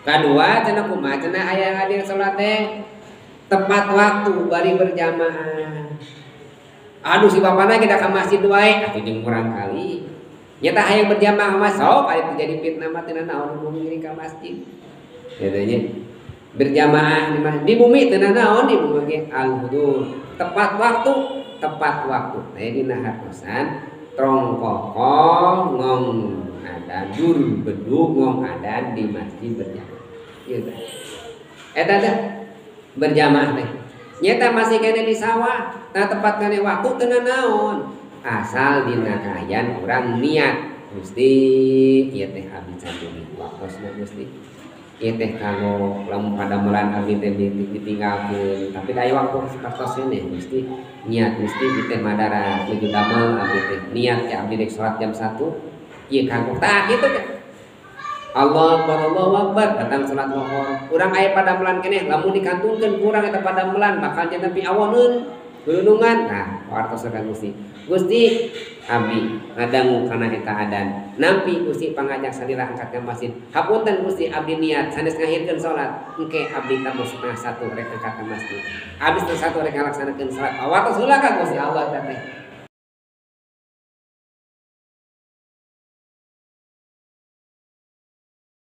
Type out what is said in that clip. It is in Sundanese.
Kadua cenah kumaha cenah aya hadir salat teh tepat waktu bari berjamaah. Aduh si bapana kita ka masjid wae atuh jeung murang kali. Nyata hayang berjamaah mah sok ari terjadi fitnah mah teu naon bumi ngiring ka masjid. Kitu nya. Berjamaah di masjid di bumi teu naon di bumi ge al-hudur. Tepat waktu, tepat waktu. Teh dina hartosan trongkokong ngong adan dur bedug ngong adan di masjid berjamaah. Ieu teh. Eta teh berjamaah teh. Nyata masih kene di sawah, nah tepat kene waktu teu naon. Asal dina kaayaan urang niat Gusti ieu teh abdi can bumi waktosna Gusti. Ieu teh kanggo lamun padamelan abdi teh ditinggalkeun, tapi da aya waktu sapertos ini Gusti niat Gusti ieu teh madara nuju damel abdi teh niat ya abdi rek salat jam 1 ieu kanggo tah kitu teh. Allah Akbar, Allahu Akbar, datang salat lohor. Urang aya padamelan keneh, lamun dikantunkeun ku urang eta padamelan bakal janten piawoneun, gunungan. Nah, wartos ka Gusti. Gusti abdi ngadangu kana eta adan. Nampi Gusti pangajak salira angkat ka masjid. Hapunten Gusti abdi niat sanes ngahirkeun salat. Engke abdi tambah setengah satu rek angkat ka masjid. Abdi setengah satu rek ngalaksanakeun salat. Wartos heula ka Gusti Allah eta teh.